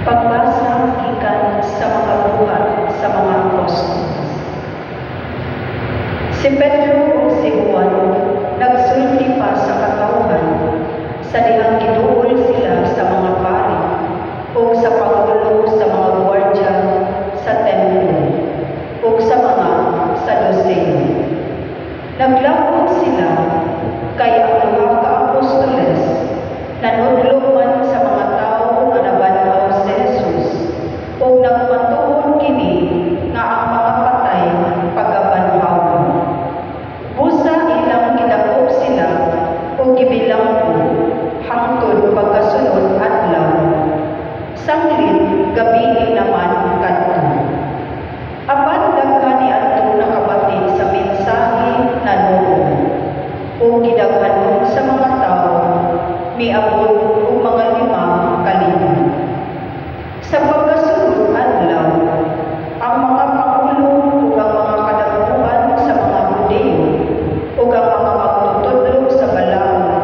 Pagbasa gikan sa mga Buhat sa mga Apostol. Si Pedro ug si Juan nagsulti pa sa katawhan sa dihang giduol sila sa mga pari ug sa pangulo sa mga gwardya sa templo ug sa mga Saduseo. Naglapot sila kay ang duha ka apostoles nanudlo man sa mga tawo nga nabanhaw si Jesus ug nagmatuod kini nga ang mga patay pagabanhaw. Busa ilang gidakop sila ug gibilanggo hangtod pagkasunod adlaw. Sanglit gabii naman kadto. Apan daghan niadto nakabati sa mensahe nanuo, ug gidaghanon sa mga tawo miabot og mga 5,000. Sa pagkasunod adlaw, ang mga pangulo ug ang mga kadaguan sa mga Hudiyo ug ang mga magtutudlo sa balaod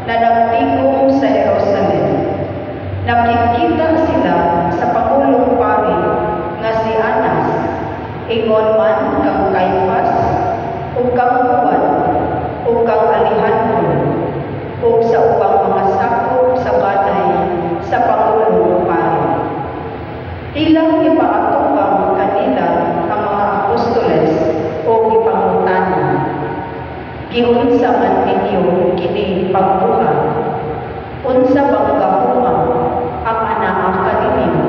na nagtigom sa Jerusalem, nakikita sila sa pangulong pari nga si Anas, ingon man kang Caiphas ug kang Juan ug kang Alejandro ug sa ubang mga sakop sa banay sa pangulong pari. Ilang gipaatubang kanila ang mga apostoles ug gipangutana, "Giunsa man ninyo kini pagbuhat? Unsa bang gahuma ang anaa kaninyo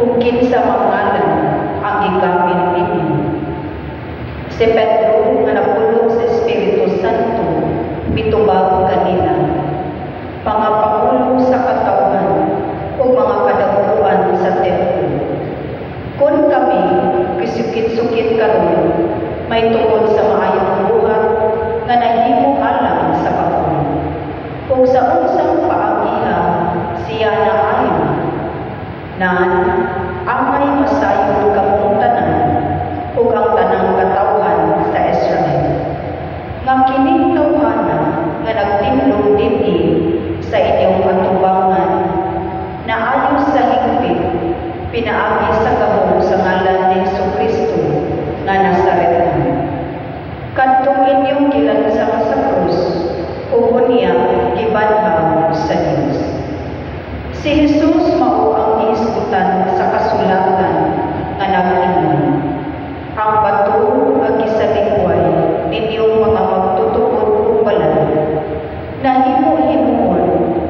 ug kinsa mang ngalan ang gigamit ninyo?" Si Pedro nga napuno sa Espiritu Santo mitubag kanila, "Mga pangulo sa katawhan ug mga kadaguan sa templo. Kon kami gisukit-sukit karon may tungod sa maayong buhat nga nahimo alang sa bag-o, ug sa unsang paagiha siya naayo, nan angay masayod kamong tanan ug ang tanang katawhan sa Israel nga kining tawhana nga nagtindog dinhi sa inyong atubangan naayo sa higpit pinaagi sa gahom sa ngalan ni Hesukristo nga Nazaretnon, kadtong inyong gilansang sa krus ug unya gibanhaw sa Dios. Si Jesus mao ang gihisgutan sa kasulatan nga nag-ingon, 'Ang bato nga gisalikway ninyong mga magtutukod og balay nahimo hinuon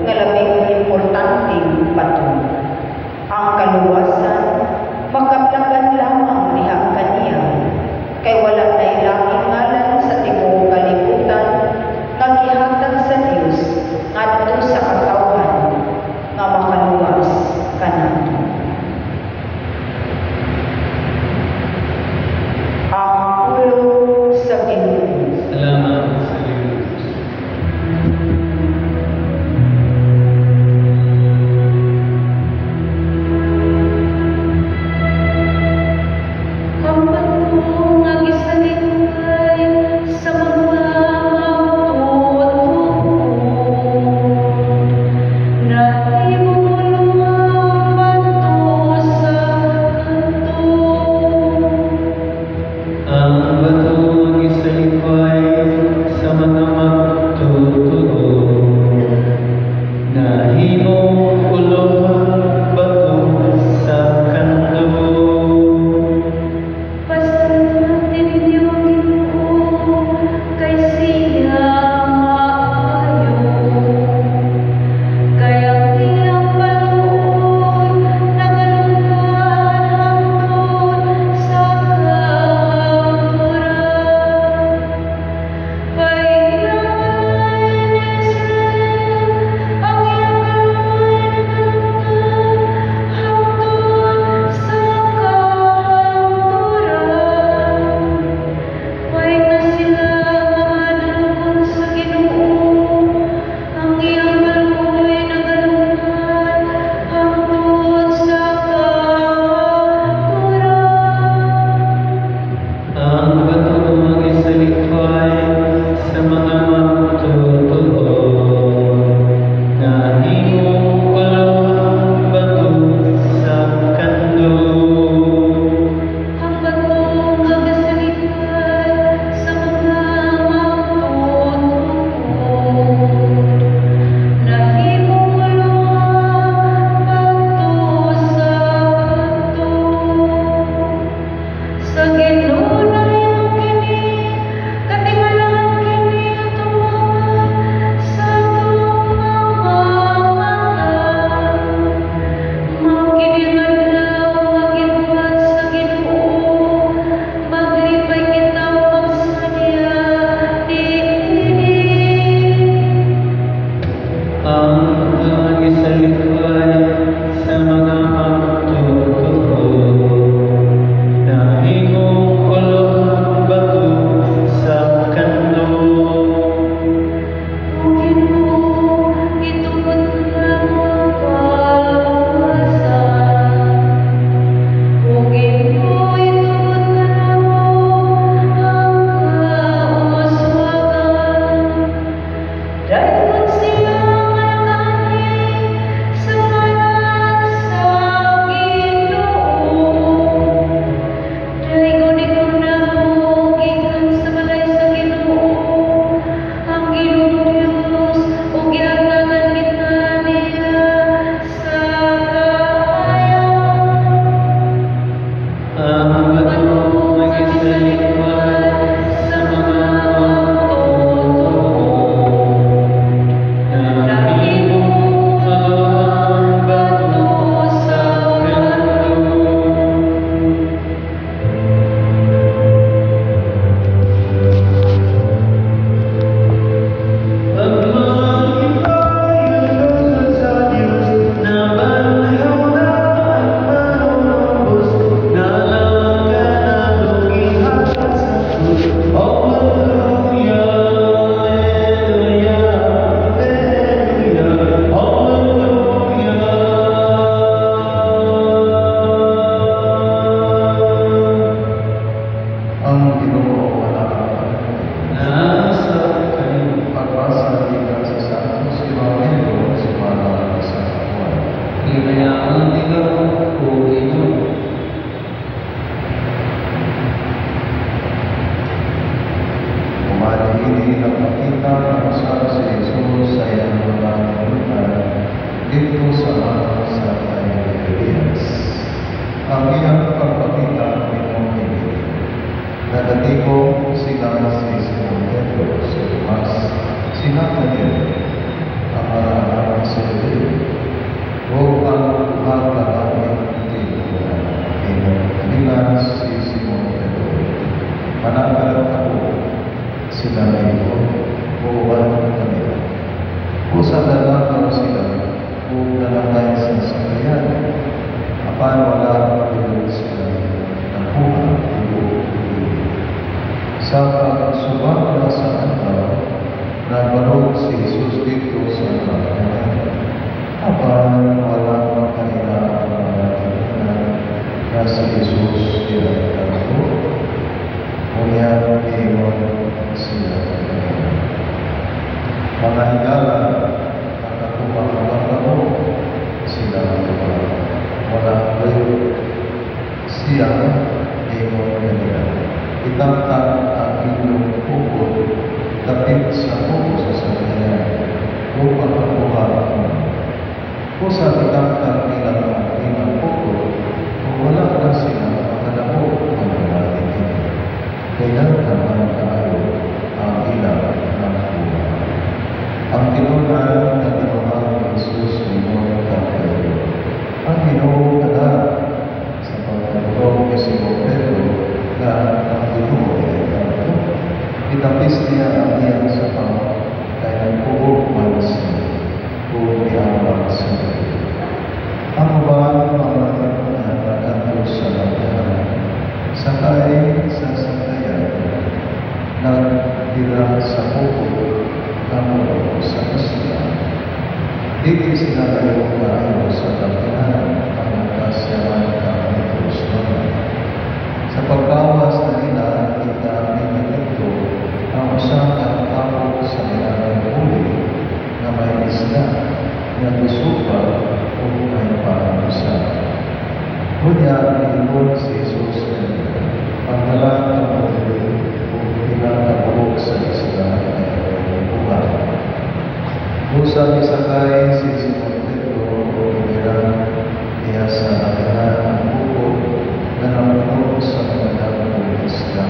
nga labing importanteng bato.' Ang kaluwasan makaplagan lamang diha kaniya, kay wala nay laing ngalan sa tibuok kalibutan nga gihatag sa Dios ngadto sa katawhan nga makaluwas kanato." Ang pulong sa Ginoo. Salamat sa Diyos. Ang bato nga gisalikway Niingon kanila, "Itamtam ang inyong pukot dapit sa kuko sa sakayan ug makakuha kamo." Busa gitamtam nila ang ilang pukot ug wala na sila makadako ng lalaki ini. Kay daghan man kaayo ang ilang nakuha. Ang tinunan nga ginawa ni Jesus ingon kang Pedro. Ang Ginoo kada. Sa pagkatulong ni Simon Pedro na ang Ginoo ay kanto, itapis niya ang iyang sapaw kay nagkuog man siya ug niambang sa Pedro. Ang uban mga tinunan nag-adto sa lagyan, sakay sa sakayan, nagdira sa pukot ngamulok sa isla. Dili sila layo kaayo sa lagyan, mga 9 ka metros lamang. Sa paggawas na nila, nakita nila didto ang usa ka tabok sa ilang uli nga may isda nga gisuba ug may panusa. Unya niingon si Jesus kanila, "Pagdala kamo diri ug pila ka buok sa isda nga inyong nakuha." Busa misakay si Simon Pedro ug ginira niya sa lagyanan ang pukot nga napuno sa mga dagkong isda.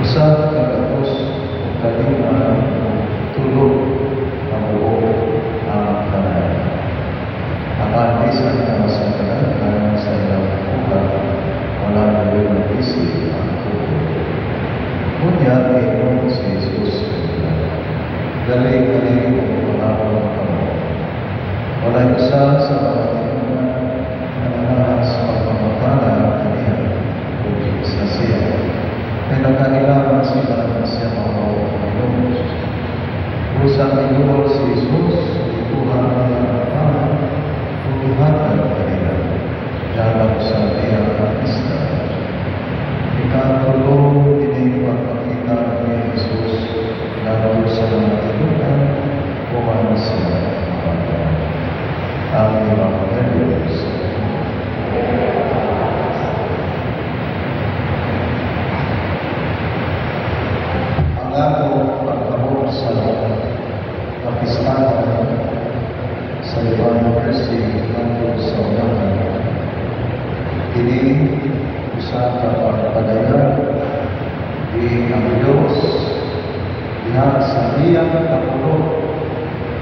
153 ka buok ang tanan. Apan bisan sa kadaghan sa ilang nakuha, wala gayud mabisi ang pukot. Unya niingon si Jesus kanila, "Dali dali ug manghapon kamo." Walay usa sa mga tinunan nga nangahas pagpangutana kaniya kung kinsa siya. Kay nakaila man sila nga siya mao ang Ginoo. Busa miduol si Jesus, gikuha niya ang pan ug gihatag kanila. Gihalab sa niya ang isda. Ikatulo kining pagpakita ni Jesus ngadto sa mga tinunan human siya mapatay. Ang Ebanghelyo sa Ginoo. Ang atong pagkamot sa kapistahan sa Divine Mercy ngadto sa unahan, kini usa ka pagpadayag diin ang Diyos diha sa iyang kapuno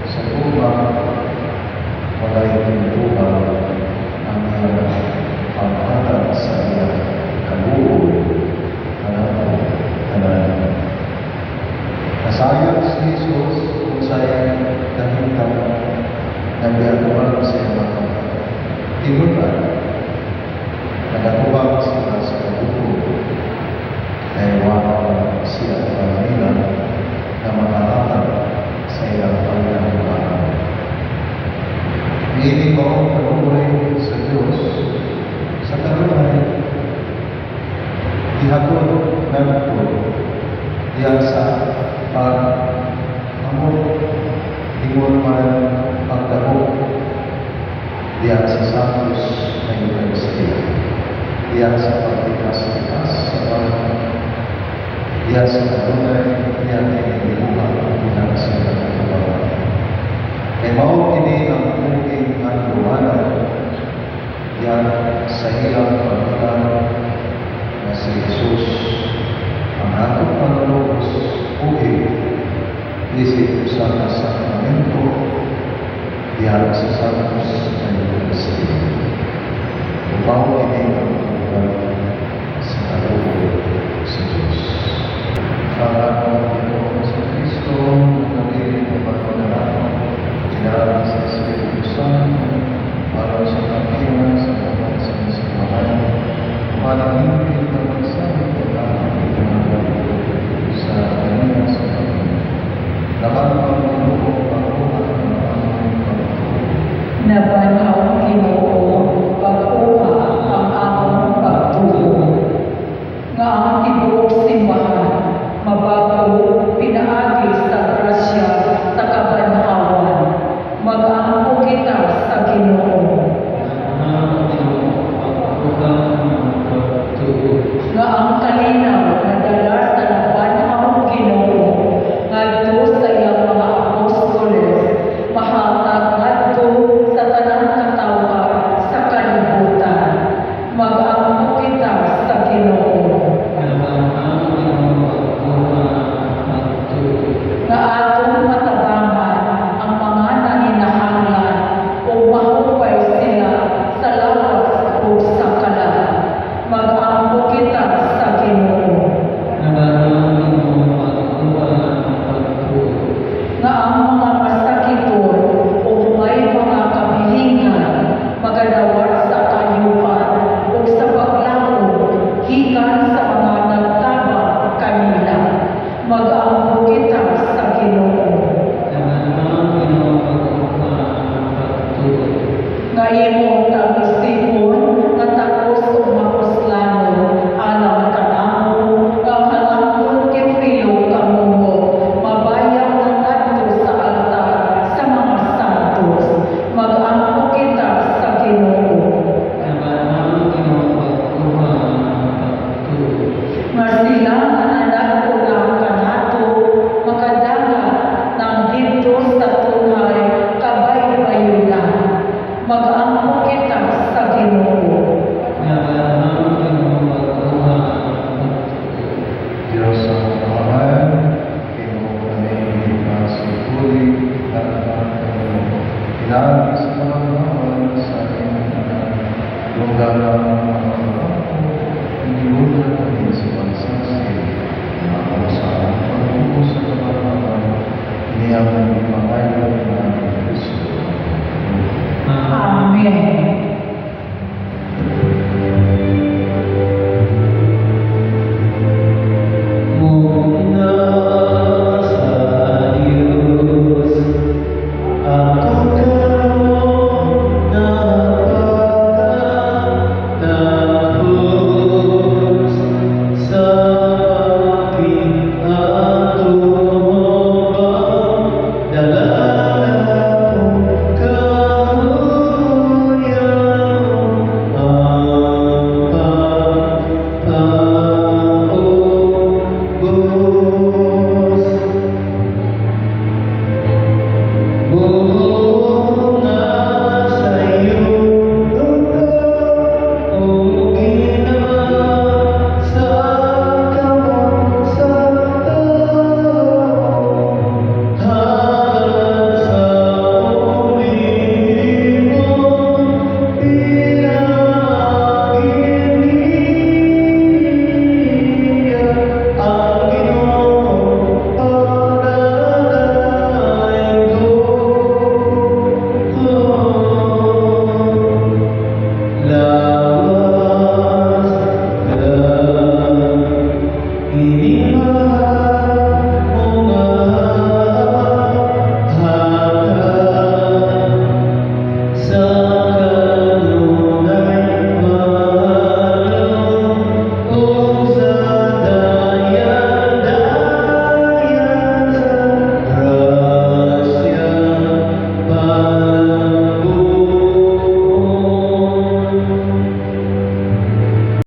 sa tubang walay tinduha ang iyang paghatag sa iyang kaluoy kanato tanan. Nasayod si Jesus kung unsay kahimtang nga giatubang sa iyang mga tinunan. Nagatubang sila sa kagutom kay wa siya nila na makahatag sa ilang panginabuhian. Niini mao kaluoy sa Diyos sa kanunay gihagod ngadto diya sa paghamot ingon man pagdako diya sa Santos na Eucharistia, diya sa pagtikas-tikas sa mga, diya sa kanunay niya kinibuhat diya sa katubaran. Kay mao kini ang puging handumanan diya sa iyang pagbilang na si Jesus ang atong panulobos buhi isip usa ka sakramento diha sa Santos na Eucharistia. Ug mao kini ang pagbuhat sa kaluoy sa Diyos. Sa atong Ginoong Kristo, nagdiri ng pagpagarano, kinahanglan sa Espiritu Santo, aron sa kapila sa tanan sa simbahan, alang hingpit na magsabit ang atong sa kaniya sa Panginoon. Laban ang Ginoo, pag-uha ang among pagtuo. Nabanhaw, Ginoo, bag-oha ang among pagtuo. Nga ang tibuok simbahan mabato pinaagi sa